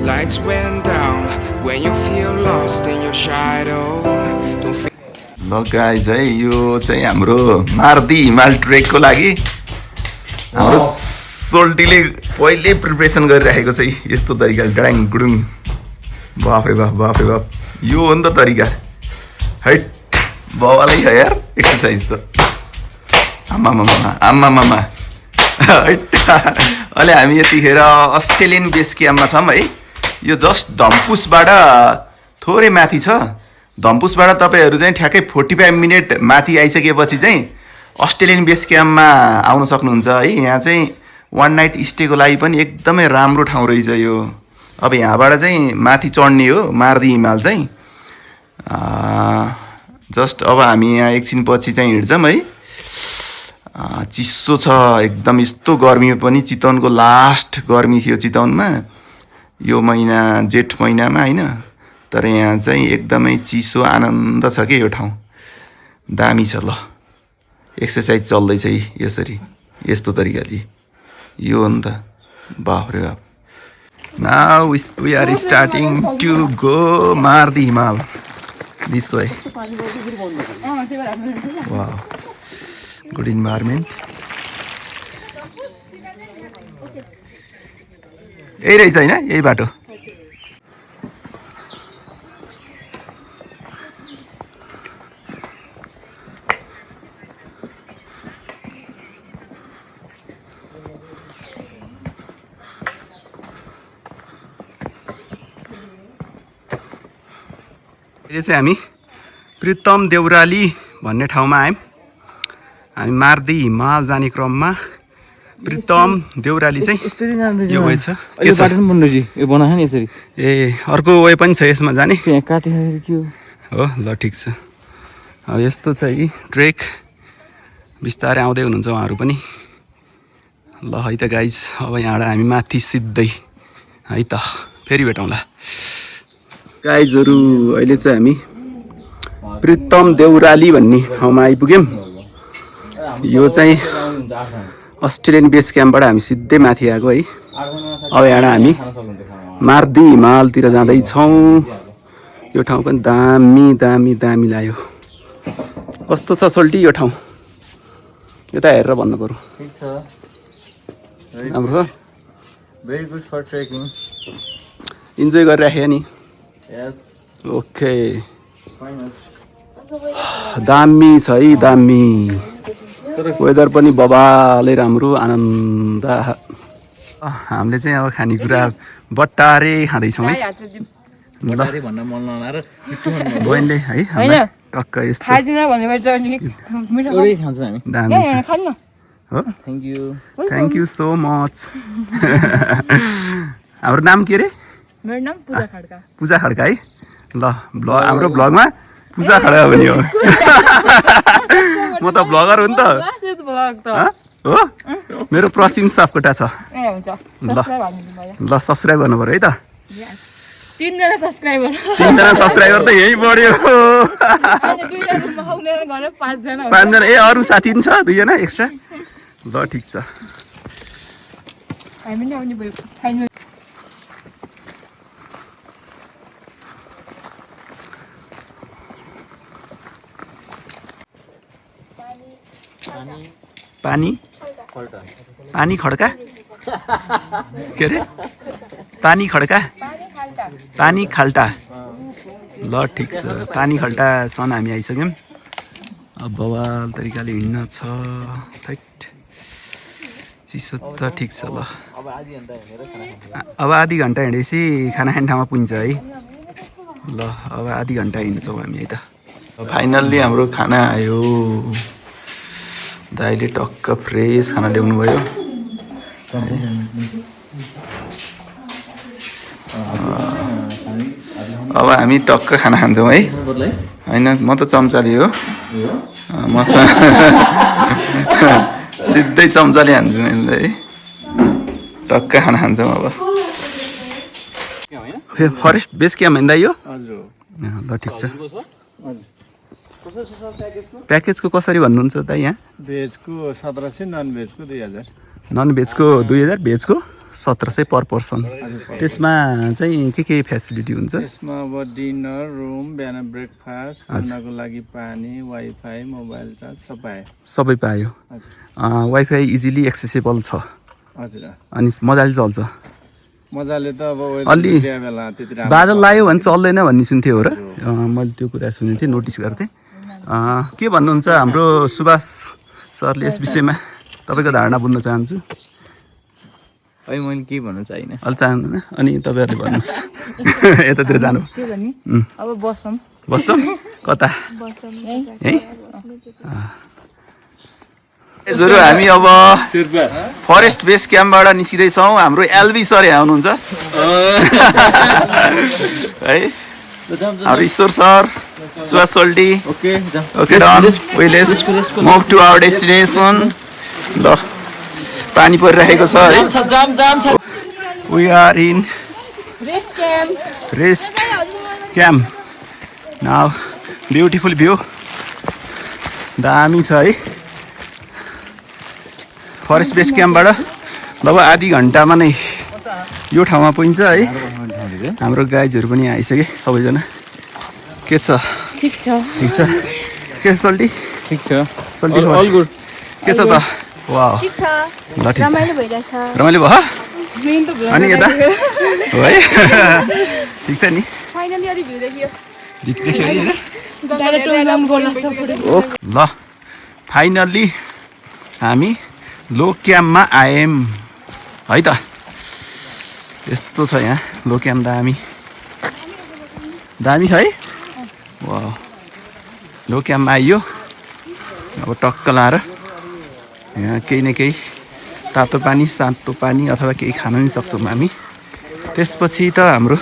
Lights went down when you feel lost in your shadow. Don't feel ल guys है यो चाहिँ हाम्रो मार्दी हिमाल ट्रेकको लागि हाम्रो सोल्टीले पहिले प्रिपरेसन गरिराखेको छ यस्तो तरिकाले डाङ गुडुङ बाफरे बाफ यो हो नि त तरिका है बाबालाई है यार एक्सर्साइज त आम्मामामा अहिले हामी यतिखेर अस्ट्रेलियन बेस क्याम्पमा छौँ है यो जस्ट धम्पुसबाट थोरै माथि छ धम्पुसबाट तपाईँहरू चाहिँ ठ्याक्कै 45 मिनट माथि आइसकेपछि चाहिँ अस्ट्रेलियन बेस क्याम्पमा आउन सक्नुहुन्छ है यहाँ चाहिँ वान नाइट स्टेको लागि पनि एकदमै राम्रो ठाउँ रहेछ यो अब यहाँबाट चाहिँ माथि चढ्ने हो मार्दी हिमाल चाहिँ जस्ट अब हामी यहाँ एकछिन पछि चाहिँ हिँड्छौँ है चिसो छ एकदम यस्तो गर्मी पनि चितवनको लास्ट गर्मी थियो चितवनमा यो महिना जेठ महिनामा हैन तर यहाँ चाहिँ एकदमै चिसो आनन्द छ के यो ठाउँ दामी छ ल एक्सर्साइज चल्दैछ यसरी यस्तो तरिकाले यो हो नि त बाफ रे बाफ now we are starting to go Mardi Himal this way wow good environment यही रहेछ होइन यही बाटो यो चाहिँ हामी प्रितम देउराली भन्ने ठाउँमा आयौँ हामी मार्दी हिमाल जाने क्रममा प्रितम देउराली चाहिँ यो वे छ यो बाटो पनि बन्नु जी यो बनायो नि यसरी ए अर्को वे पनि छ यसमा जाने यहाँ काटेर के हो ल ठिक छ अब यस्तो छ यी ट्रेक बिस्तारै आउँदै हुनुहुन्छ उहाँहरू पनि ल है त गाइज अब यहाँबाट हामी माथि सिधै है त फेरि भेटौँला गाइजहरू अहिले चाहिँ हामी प्रितम देउराली भन्ने ठाउँमा आइपुग्यौँ यो चाहिँ अस्ट्रेलियन बेस क्याम्पबाट हामी सिधै माथि आएको है अब यहाँ हामी मार्दी हिमालतिर जाँदैछौँ यो ठाउँ पनि दामी दामी दामी लाग्यो कस्तो छ सोल्टी यो ठाउँ यता हेरेर भन्नु पर्यो ठीक छ राम्रो हो very good for trekking enjoy गरिराख्यो नि यस ओके फाइन दामी छ है दामी वेदर पनि बबालै राम्रो आनन्द हामीले चाहिँ अब खानेकुरा बट्टारे खाँदैछौँ है ल भन्न मन नलाएर बहिनीले है हामीलाई टक्क यस्तो दामी छ हो थ्याङ्क यू सो मच हाम्रो नाम के अरे मेरो नाम पूजा खड्का पूजा खड्का है ल हाम्रो ब्लगमा पूजा खड्का पनि हो म त ब्लगर हो नि त हो मेरो प्रसिम सापकोटा छ ल सब्सक्राइब गर्नु पर्यो है त 3जना सब्सक्राइबर त यही बढ्यो 5जना ए अरू साथी पनि छ 2जना एक्स्ट्रा ल ठिक छ पानी खड्का के अरे पानी खड्का पानी खाल्टा ल ठिक छ पानी खाल्टासम्म हामी आइसक्यौँ अब बवाल तरिकाले हिँड्न छ थैट चिसो त ठिक छ ल अब आधी घन्टा हिँडेपछि खाना खाने ठाउँमा पुग्छ है ल अब आधी घन्टा हिँड्छौँ हामी है त फाइनल्ली हाम्रो खाना आयो दाइले टक्क फ्रेस खाना ल्याउनु भयो अब हामी टक्क खाना खान्छौँ है होइन म त चम्चाले हो म सिधै चम्चाले हान्छु मैले है टक्क खाना खान्छौँ अब फरेस्ट बेस क्याम्प हिँड्दा यो ल ठिक छ प्याकेजको कसरी भन्नुहुन्छ त यहाँ भेजको 1700 नन भेजको 2000 नन भेजको 2000 भेजको 1700 पर पर्सन त्यसमा चाहिँ के फेसिलिटी हुन्छ यसमा अब डिनर रुम बिहान ब्रेकफास्ट खानाको लागि पानी वाइफाई मोबाइल चार्ज सबै पायो हजुर वाइफाई इजिली एक्सेसिबल छ हजुर अनि मजाले चल्छ मजाले त अब अलि बेला त्यति राम्रो बादल लाग्यो भने चल्दैन भन्ने सुन्थेँ हो र मैले त्यो कुरा सुनेको थिएँ नोटिस गर्थेँ के भन्नुहुन्छ हाम्रो सुभाष सरले यस विषयमा तपाईँको धारणा बुझ्न चाहन्छु है मैले के भन्नु चाहिन अलि चाहनुहुन्न अनि तपाईँहरूले भन्नुहोस् यतातिर जानु के भन्ने अब बसौँ बस्छौँ कता है हजुर हामी अब फरेस्ट बेस क्याम्पबाट निस्किँदैछौँ हाम्रो एलबी सर यहाँ हुनुहुन्छ है हाम्रो Ishwar sir Subhash Solti okay done well let's move to our destination ल पानी परिरहेको छ है we are in rest camp now beautiful view दामी छ है फरेस्ट बेस क्याम्पबाट लगभग आधी घन्टामा नै यो ठाउँमा पुगिन्छ है हाम्रो गाइजहरू पनि आइसके सबैजना के छ ठिक छ ठिक छ के छ सोल्टी ठीक छ सोल्टी अल गुड के छ त वाउ ठिक छ ल ठिक छ रमाइलो भइरहेछ रमाइलो भयो मेन त भ्लग अनि यता हो है ठिक छ नि फाइनली अलि भ्यू देखियो ल फाइनल्ली हामी लोक्याममा आयौँ है त यस्तो छ यहाँ लोक्याम दामी दामी है वा लोक्याममा आइयो अब टक्क लाएर यहाँ केही न केही तातो पानी शान्तो पानी अथवा केही खान पनि सक्छौँ हामी त्यसपछि त हाम्रो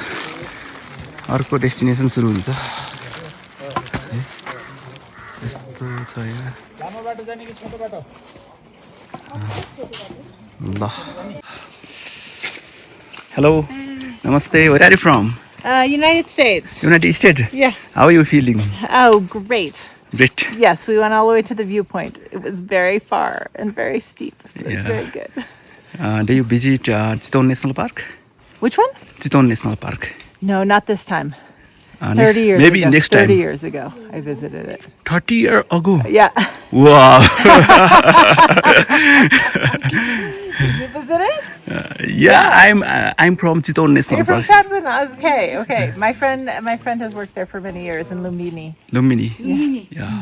अर्को डेस्टिनेसन सुरु हुन्छ यस्तो छ यहाँ ल hello namaste where are you from United States. United State Yeah. How are you feeling Oh, great. Great Yes, we went all the way to the viewpoint. It was very far and very steep. It was Yeah. very good. Do you visit Chitwan National park Which one? Chitwan National park No, not this time. 30 years maybe ago. Next 30 time years ago, I visited it. 30 years ago Yeah. wow You visited? yeah I'm from Chittagong National You're from Park Chatwin? Okay, okay. My friend has worked there for many years in Lumbini. Lumbini yeah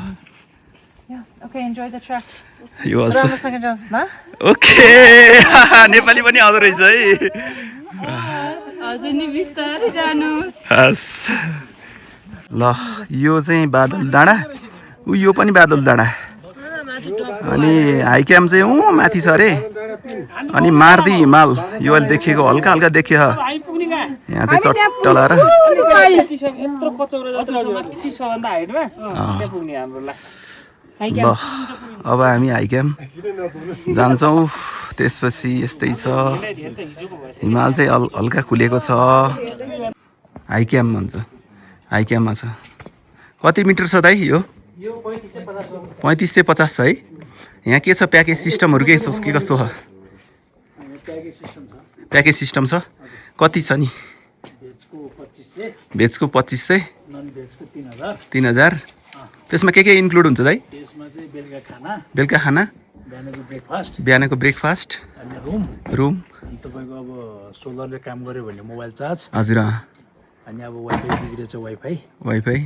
Yeah. Okay, enjoy the trek. you also Ramoसँग जानुहोस् न? okay Nepali पनि आउँदो रहेछ है हजुर नि बिस्तारै जानुहोस् हस् ल यो चाहिँ बादल डाँडा यो पनि बादल डाँडा अनि हाई क्याम्प चाहिँ माथि छ अरे अनि मार्दी हिमाल यो अहिले देखिएको हल्का हल्का देखियो यहाँ चाहिँ चट्ट लाएर ल अब हामी हाई क्याम्प जान्छौँ त्यसपछि यस्तै छ हिमाल चाहिँ हल्का खुलेको छ हाई क्याम्प भन्छ हाई क्याम्पमा छ कति मिटर छ दाइ यो 3550 छ है यहाँ के छ प्याकेज सिस्टमहरू के कस्तो छ प्याकेज सिस्टम छ कति छ नि भेजको 2500 3000 त्यसमा के इन्क्लुड हुन्छ दाइ त्यसमा चाहिँ बेलुका खाना बिहानको ब्रेकफास्ट रुम अनि तपाईँको अब सोलरले काम गर्यो भने मोबाइल चार्ज हजुर अनि अब वाइफाई बिग्रेछ वाइफाई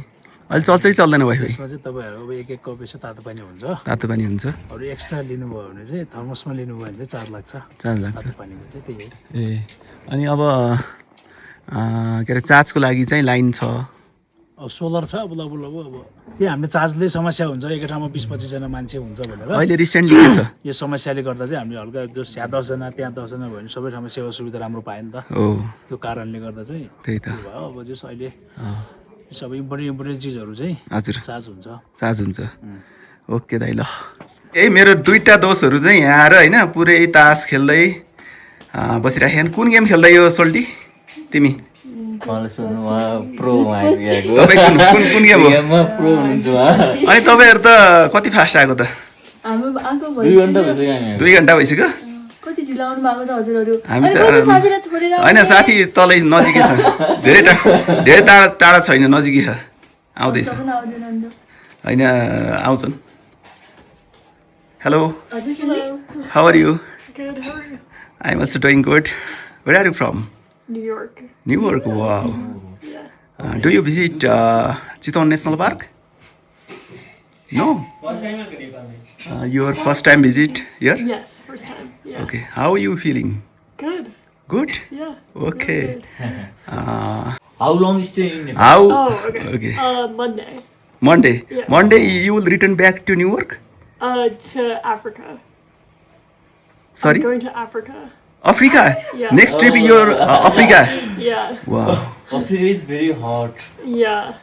अहिले चल्छ कि चल्दैन वाइफाई त्यसमा चाहिँ तपाईँहरू अब एक कप पैसा तातो पानी हुन्छ तातो पानी हुन्छ अरू एक्स्ट्रा लिनुभयो भने चाहिँ थर्मसमा लिनुभयो भने चाहिँ चार्ज लाग्छ चार्ज लाग्छ तातो पानीको चाहिँ त्यही हो ए अनि अब के अरे चार्जको लागि चाहिँ लाइन छ अब सोलर छ अब लगभग अब त्यही हामीले चार्जले समस्या हुन्छ एक ठाउँमा 20-25 जना मान्छे हुन्छ भनेर अहिले रिसेन्टली के छ यो समस्याले गर्दा चाहिँ हामीले हल्का जो यहाँ 10 जना त्यहाँ 10 जना भयो भने सबै ठाउँमा सेवा सुविधा राम्रो पायो नि त हो त्यो कारणले गर्दा चाहिँ त्यही त भयो अब जस अहिले सबै इम्पोर्टेन्ट चिजहरू चाहिँ हजुर चार्ज हुन्छ चार्ज हुन्छ ओके दाइ ल यही मेरो दुईटा दोस्तहरू चाहिँ यहाँ आएर होइन पुरै तास खेल्दै बसिराखेन कुन गेम खेल्दै यो सोल्टी तिमी प्रो तपाईँ कुन गेम हो प्रो हुनुहुन्छ अनि तपाईँहरू त कति फास्ट आएको त 2 घन्टा भइसक्यो 2 घन्टा भइसक्यो कति चिल्लाउनु भएको त हजुरहरू हामी अनि त कहिले साथीलाई छोडेर होइन साथी तलै नजिकै छ धेरै टाढा टाढा छैन नजिकै छ आउँदैछ पनि आउँदैन अन्त होइन आउँछन् हेलो हजुर खेल्ने how are you Good, how are you? I am also doing good where are you from New York. New York wow do you visit Chitwan National Park no your first time visit here? Yes, first time. Yeah. Okay, how are you feeling? Good. Good? Yeah. Okay. How long stay in Nepal? How? Oh, okay. Okay. Monday. Monday. Yeah. Monday you will return back to New York? To Africa. Sorry? I'm going to Africa. Africa? Yeah. Next trip your Africa? Yeah. Wow. Africa is very hot. Yeah.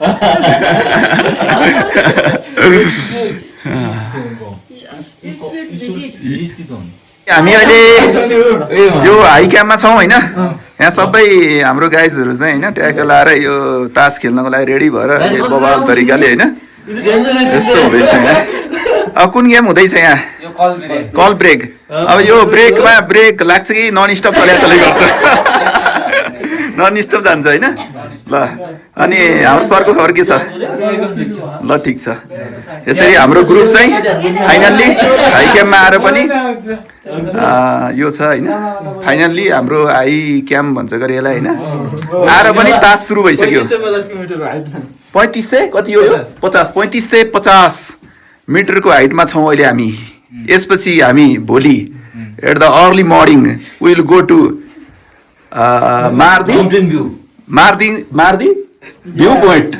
हामी अहिले यो high क्याम्पमा छौँ होइन यहाँ सबै हाम्रो गाइजहरू चाहिँ होइन ट्याकल लाएर यो तास खेल्नको लागि रेडी भएर बबाल तरिकाले होइन यस्तो हुँदैछ यहाँ अब कुन गेम हुँदैछ यहाँ कल ब्रेक अब यो ब्रेकमा ब्रेक लाग्छ कि नन स्टप चले गर्छ नन स्टप जान्छ होइन ल अनि हाम्रो सरको खबर के छ ल ठिक छ यसरी हाम्रो ग्रुप चाहिँ फाइनल्ली हाई क्याम्पमा आएर पनि यो छ होइन फाइनल्ली हाम्रो हाई क्याम्प भन्छ गरे यसलाई होइन आएर पनि तास सुरु भइसक्यो 3500 कति हो यो 3550 मिटरको हाइटमा छौँ अहिले हामी यसपछि हामी भोलि at the early morning will go to Mardi view point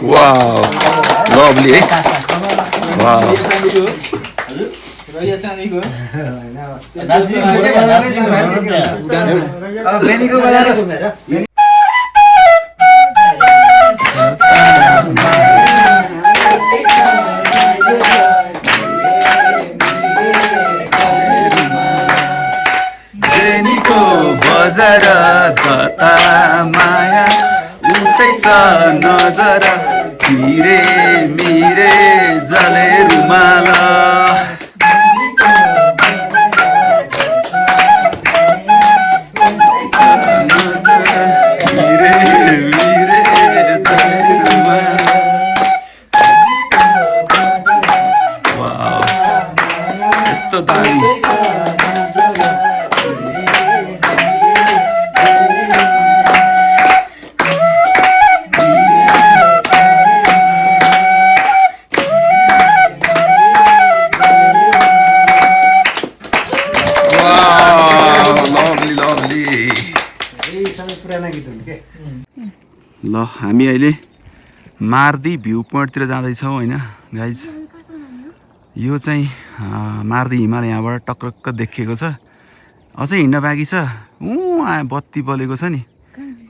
Wow, lovely. Wow. बेनीको बजार धता माया उठैछ नजर मिरे मिरे जले रुमाल मिरे मिरे जले रुमाल वाउ यस्तो दामी ल हामी अहिले मार्दी भ्यू पोइन्टतिर जाँदैछौँ होइन गाइज यो चाहिँ मार्दी हिमाल यहाँबाट टक्रक्क देखिएको छ अझै हिँड्न बाँकी छ बत्ती बलेको छ नि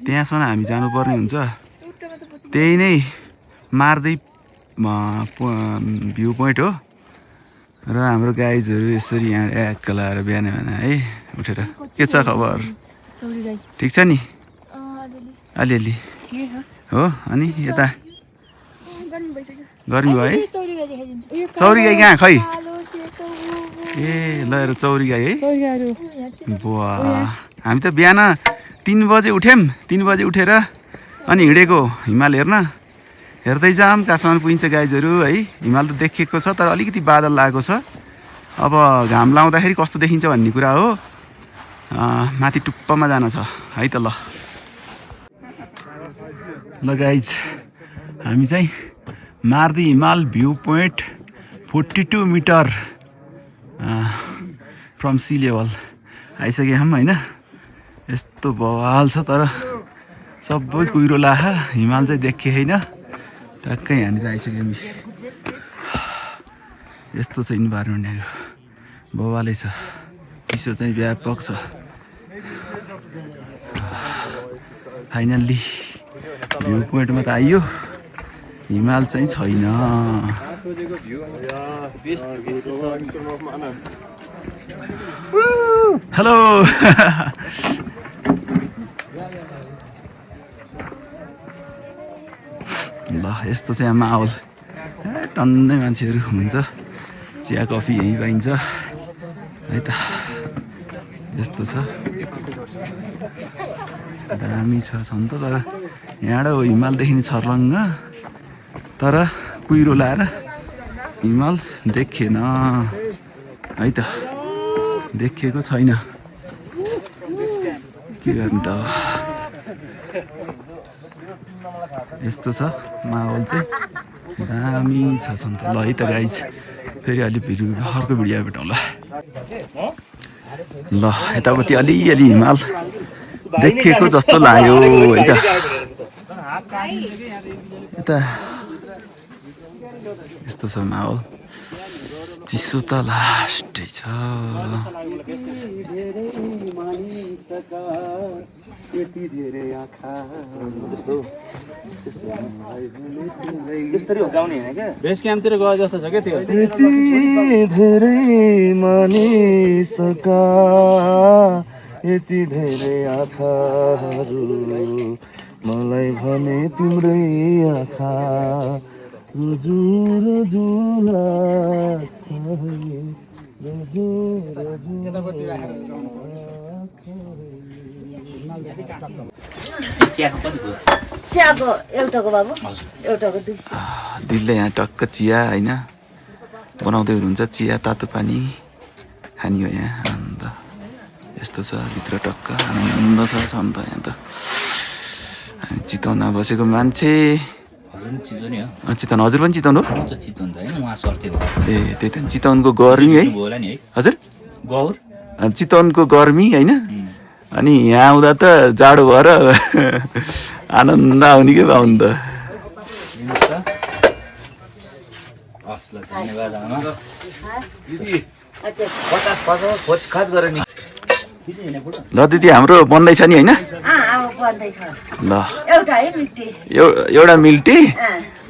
त्यहाँसम्म हामी जानुपर्ने हुन्छ त्यही नै मार्दी भ्यू पोइन्ट हो र हाम्रो गाइजहरू यसरी यहाँ एक्क लाएर बिहान बिहान है उठेर के छ खबर ठिक छ नि अलिअलि हो अनि यता गर्मी भयो है चौरी गाई कहाँ खै ए ल हेर चौरी गाई है बुवा हामी त बिहान 3 बजे उठ्यौँ 3 बजे उठेर अनि हिँडेको हिमाल हेर्न हेर्दै जाम कहाँसम्म पुगिन्छ गाइजहरू है हिमाल त देखिएको छ तर अलिकति बादल लागेको छ अब घाम लाउँदाखेरि कस्तो देखिन्छ भन्ने कुरा हो माथि टुप्पामा जान छ है त ल गाइज हामी चाहिँ Mardi Himal view point 42 metre from sea level आइसक्यौँ हम होइन यस्तो बवाल छ तर सबै कुहिरो लाखा हिमाल चाहिँ देखे होइन टक्कै यहाँनिर आइसक्यौँ यस्तो छ इन्भाइरोमेन्ट यहाँको बवालै छ चिसो चाहिँ व्यापक छ फाइनल्ली भ्यू पोइन्टमा त आइयो हिमाल चाहिँ छैन हेलो ल यस्तो चाहिँ यहाँ माहौल टन्नै मान्छेहरू हुनुहुन्छ चिया कफी यहीँ पाइन्छ है त यस्तो छ दामी छ छन् त तर यहाँबाट हिमाल देखिने छर्लङ्ग तर कुहिरो लाएर हिमाल देखेन है त देखिएको छैन के गर्नु त यस्तो छ माहौल चाहिँ दामी छ छन् त ल है त गाइज फेरि अलि अर्को भिडियो भेटौँला ल यतापट्टि अलिअलि हिमाल देखेको जस्तो लाग्यो है त यता यस्तो छ माहौल चिसो त लास्टै छ बेस क्याम्पतिर गए जस्तो छ क्या त्यो यति धेरै मानिसका यति धेरै आँखाहरू मलाई भने तिम्रै आँखा रुजु रुजु लाग्छ रुजु चियाको एउटाको बाबु एउटाको 200 दिलले यहाँ टक्क चिया होइन बनाउँदै हुनुहुन्छ चिया तातो पानी खानी हो यहाँ आनन्द यस्तो छ भित्र टक्क आनन्द छ नि त यहाँ त हामी चितवनमा बसेको मान्छे चितवन हजुर पनि चितवन हो ए त्यही त चितवनको गर्मी है हजुर चितवनको गर्मी होइन अनि यहाँ आउँदा त जाडो भएर आनन्द आउने के पाउनु त ल दिदी हाम्रो बन्दैछ नि होइन ल एउटा मिल्क टी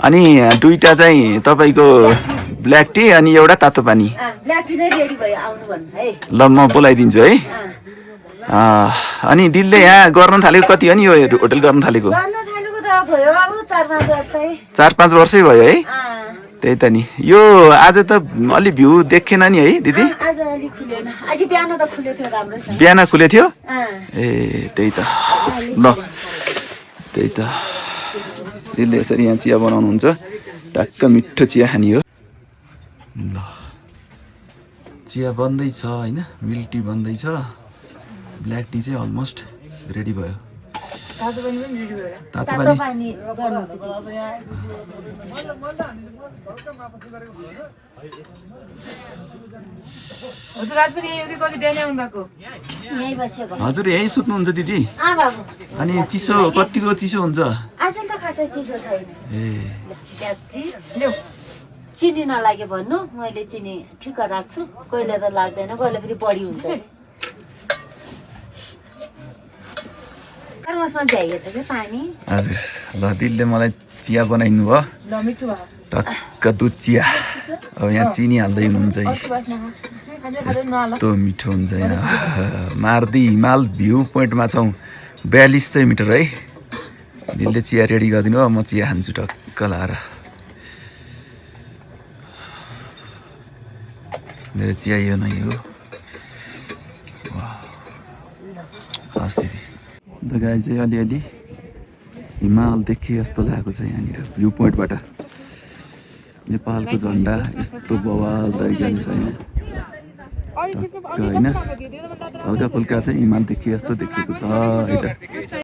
अनि दुईटा चाहिँ तपाईँको ब्ल्याक टी अनि एउटा तातो पानी ल म बोलाइदिन्छु है अनि दिलले यहाँ गर्न थालेको कति हो नि यो होटल गर्न थालेको 4-5 वर्षै भयो है त्यही त नि यो आज त अलि भ्यू देखेन नि है दिदी बिहान खुले थियो ए त्यही त ल त्यही त दिलले यसरी यहाँ चिया बनाउनुहुन्छ टक्क मिठो चिया खाने हो ल चिया बन्दैछ होइन मिल्क टी बन्दैछ ब्ल्याक टी चाहिँ अलमोस्ट रेडी भयो तातो पानी हजुर यहीँ सुत्नुहुन्छ दिदी अनि चिसो कतिको चिसो हुन्छ ए चिनी नलागे भन्नु मैले चिनी ठिक्क राख्छु कहिले त लाग्दैन कहिले फेरि बढी हुन्छ हजुर ल दिलले मलाई चिया बनाइदिनु भयो टक्क दुध चिया अब यहाँ चिनी हाल्दै हुनुहुन्छ यस्तो मिठो हुन्छ यहाँ मार्दी हिमाल भ्यू पोइन्टमा छौँ 4200 मिटर है दिलले चिया रेडी गरिदिनु हो म चिया खान्छु टक्क लाएर मेरो चिया यो नै हो हस् दिदी अन्त गाई चाहिँ अलिअलि हिमाल देखे जस्तो लागेको छ यहाँनिर भ्यू पोइन्टबाट नेपालको झन्डा यस्तो बवाल तरिकाले छ यहाँ टक्क होइन हल्का फुल्का चाहिँ हिमाल देखिए जस्तो देखिएको छ यता